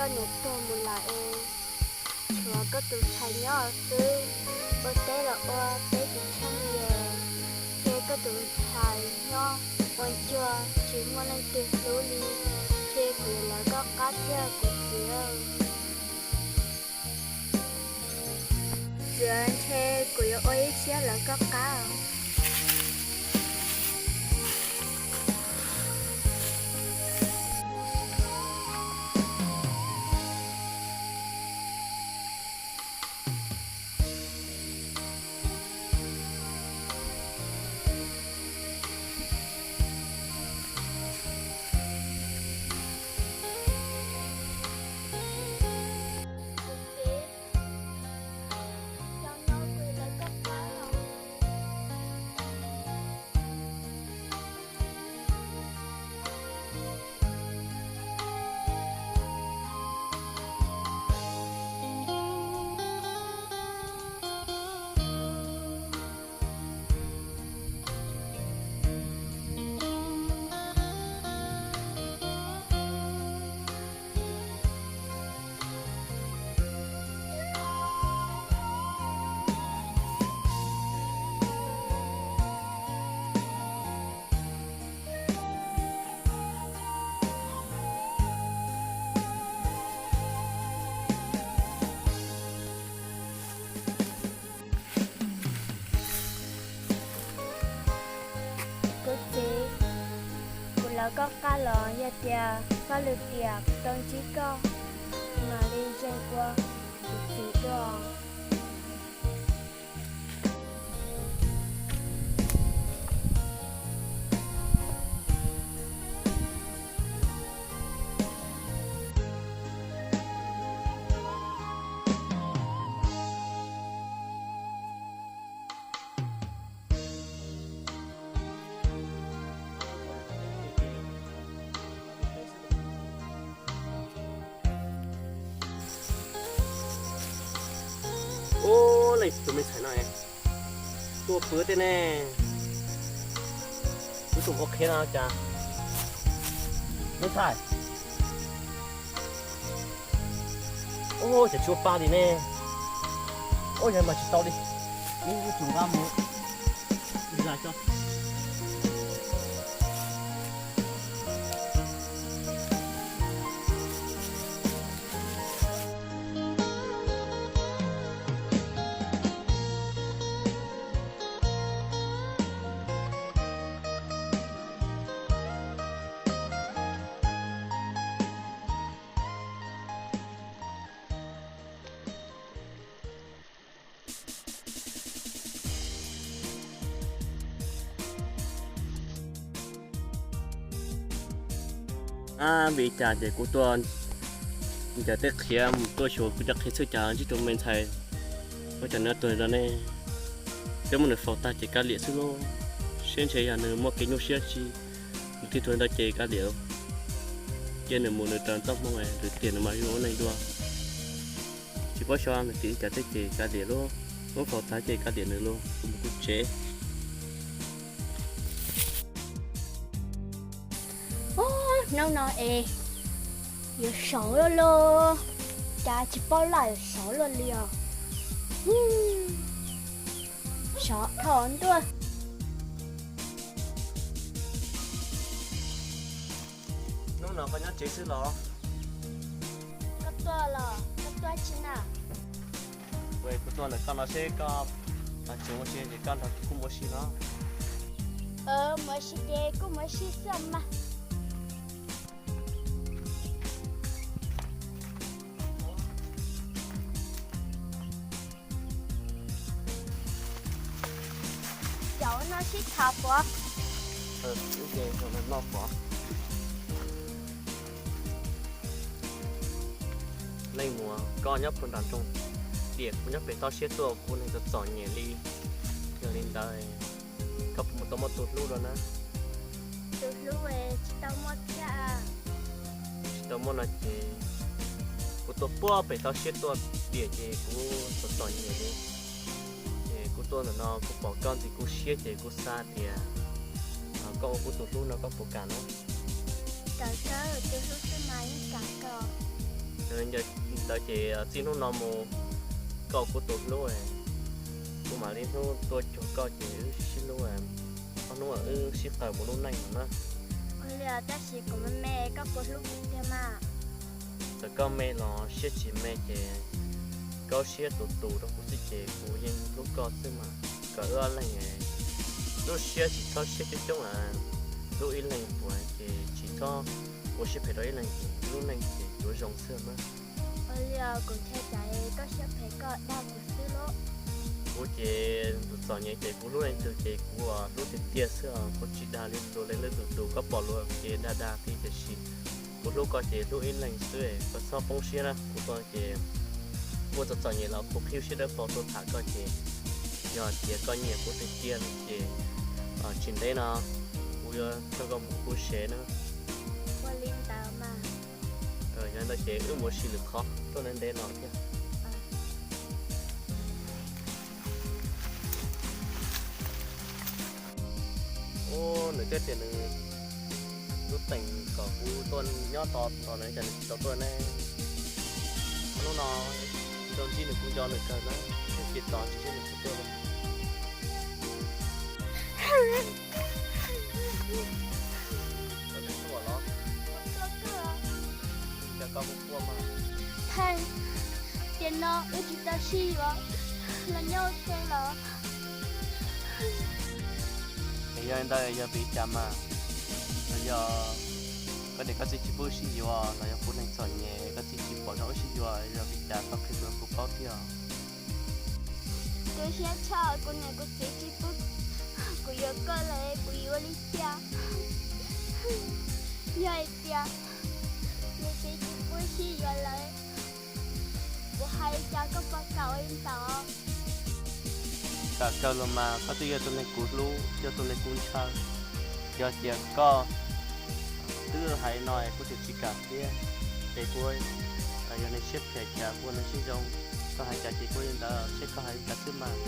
Koj niam tuag mus lawm es tshuav koj tus ntxhais nyob xwb, ua teb los ua teb tsis tsheej diav, ces koj tus ntxhais nyob ua ntsuag tsis muaj leej twg hlub li, ces kuv yuav lawv koj qab tiag kuv txiv. Txiv, ntshe kuv yuav ua ib siab lawv koj qab. Kuv txiv, kuv lawv koj qab los yog tias koj lwm tiam kuv tau ntsib koj, kuv mam li ntseeg ua kuv txiv dua. Ub, leej tus me ntxhais no tuaj pw tej ne, kuv tus npau qhia no cas, me ntxhais. Ub, cas tsis ua pa li ne. Ub, yog mas tsis tau li, ib tsum nqa mus zais tso. Ab, vim li cas ces kuv tuaj ncaws tej qhia mus tuaj xyuas kuv cov qhia txhawj cas ntsib tus me ntxhais, ua cas nws tuag li no ne? Twb muab nws faus tag ces kav liam xwb lauj. Saib ntshe yog nws muaj kev nyuaj siab tsis, nws thiaj tuag li no ces kav liam. Cia nws mus nws raws txoj hmoo, lwm tiam nws mam li ua neej dua. Tsis paub xyov nws tim li cas thiab ces kav liam lauj. Muab faus tag ces kav liam nws lauj, kuv mus kuv tsev. Ub, hnub no es yuav sov luaj lauj, cas tsis paub lawm, yuav sov luaj li os. Sov dhau ntuaj. Hnub no koj nyob tsev xwb los? Koj tuaj los koj tuaj tsi na? Kuv tuaj ntawm koj no seb koj tseem ua si ces koj nrog kuv mus ua si no. Mus ua si ces kuj mus ua si xwb mas. Cov no sib tham pov. Noj pov. Leej muam, koj nyob puag nram nroog, tiam kuv nyob pem toj siab tuaj kuv neeg txom txom nyem li. Yog li ntawd koj puas tau muaj tus hlub los na? Tus hlub tsis tau muaj thiab. Tsis tau muaj no ces kuv tuaj puag pem toj siab tuaj tiam ces kuv txom txom nyem li. Ces kuv tuaj ntawm no kuv pom koj ntxiv kuv siab ces kuv xav tias koj ua kuv tus hlub no koj puas kam na? Kam kawg, tus hlub xwb mas yeej kam kawg. Yog li ntawd ces txij hnub no mus koj kuv tus hlub, kuv mam li hnub tuaj cuag koj ces wb sib hlub, ob hnub wb sib qawm mus lub neej no na. Ua li tab sis kuv me me koj puas hlub kuv tiag mas? Txawm koj me los siab tsis me ces koj siab tus tus rau kuv xwb ces kuv yeej hlub koj xwb mas. Kom wb ob leeg lub siab tsis txhob siab coob coob, hlub ib leeg puas ces tsis txhob ua siab phem rau ib leeg ces lub neej ces yuav zoo xwb mas. Ua li kuv ntshai tsam koj siab phem koj dag kuv xwb lauj. Kuv ces txom nyem ces kuv hlub leej twg ces kuv hlub tiag tiag xwb os, kuv tsis dag li luag li lwm tus tus koj pom luag ces dag dag thiab tiam sis kuv hlub koj ces hlub ib leeg xwb, koj txhob poob siab na. Kuv ces kuv txom txom nyem los kuv qhib siab dawb paug tuaj tham koj ces yog tias koj nyiam kuv tiag tiag ces tsis ntev no kuv yuav coj koj mus kuv sev na. Ua li ntawd mas. Yog li ntawd ces wb mus ua si lwm qhov tuaj ntev ntev no thiab. Ub, nws twb tias nws lub teem kom kuv tuaj nyob tos tos nws cas nws tsis tau tuaj ne. Hnub no nco ntsib nws kuv nco nws kawg na, ib pliag tos tsis ntsib nws kuv tuaj. Koj tuaj los? Koj tuaj mas. Thaj, tiam no wb tsis tau sib yuav los nyob ua ke los? Es yog li ntawd yog vim li cas mas? Los yog koj niam koj txiv tsis pub wb sib yuav los yog kuv neeg txom nyem koj txiv tsis pom zoo wb sib yuav, yog vim li cas koj qhia rau kuv paub thiab? Kuv siab tshaj kuv niam kuv txiv tsis pub kuv yuav koj lawm, kuv yuav ua li cas? Yog hais tias niam txiv tsis pub wb sib yuav lawm, kuv hais li cas koj puas kam ua li ntawd? Kam kawg los mas, koj twb yog tus neeg kuv hlub, yog tus neeg kuv ntshaw. Yog tias koj twb hais li no es kuv tseem tsis kam thiab, ces kuv yog neeg siab phem cas kuv ua neeg siab zoo, koj hais cas ces kuv ua li ntawd, seb koj hais li cas xwb mas.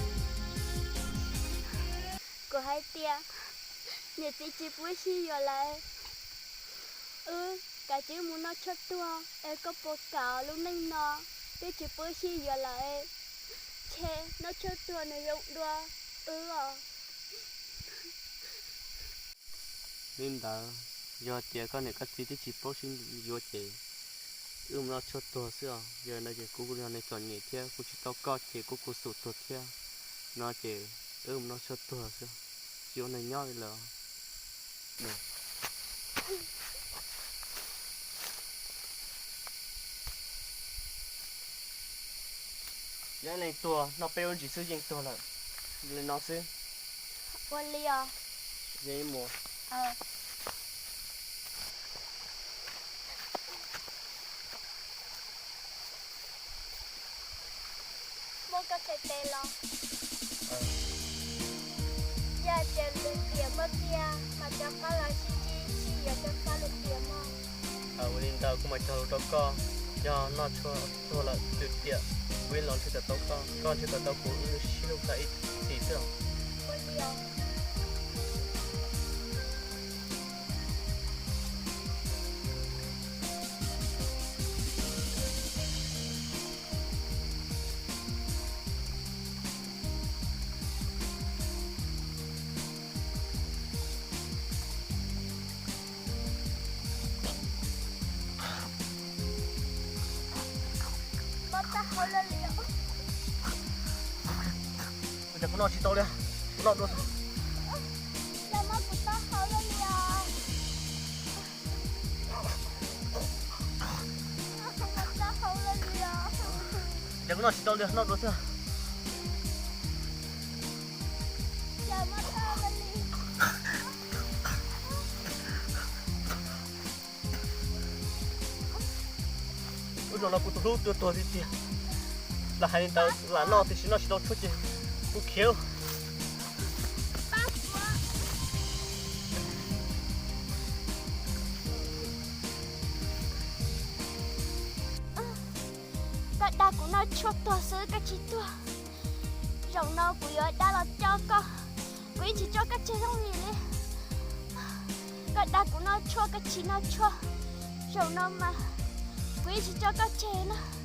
Kuv hais tias niam txiv tsis pub wb sib yuav lawm, wb kav tsij mus noj tshuaj tuag es koj puas kam lub neej no, twb tsis pub wb sib yuav lawm, ntshe noj tshuaj tuag nws zoo dua wb os. Li ntawd, yog tias koj niam koj txiv twb tsis pub wb sib yuav ces wb mus noj tshuaj tuag xwb os. Yog li ntawd ces kuv yog neeg txom nyem thiab kuv tsis tau koj ces kuv kuv xum tuag thiab. No ces wb mus noj tshuaj tuag xwb, tsis ua neeg nyob li lawm. Yog ib leeg tuag noj peb lub ntsis xwb yeej tuag lawm. Li no xwb. Ua li os. Yeej mus. Muab koj txhais tes los. Yog tias lwm tiam muaj tiag mas rov qab los sib ntsib sib yuav rau koj lwm tiam mog. Ua li ntawd kuv mam cog lus rau koj, yog noj tshuaj tuag lawm lwm tiam kuv ib los nrhiav tau koj, koj nrhiav tau kuv wb sib hlub tau ib txhis xwb. Ua li os. Mob taub hau lawm li os. Ua cas kuv noj tsis tau li, kuv noj dua. Cas mob kuv taub hau lawm li os. Mob taub hau lawm li os. Cas kuv noj tsis tau li, noj dua xwb. Cas mob taub hau lawm li. Ub, zaum no kuv tus hlub tuag tuag tiag tiag. Lam hais li ntawd lam noj tiam sis noj tsis tau tshuaj ces kuv khiav. Koj dag kuv noj tshuaj tuag xwb koj tsis tuag. Zaum no kuv yuav dab los coj koj, kuv yeej tsis tso koj tseg zoo li li. Koj dag kuv noj tshuaj koj tsis noj tshuaj, zaum no mas Kuv yeej tsis tso koj tseg na.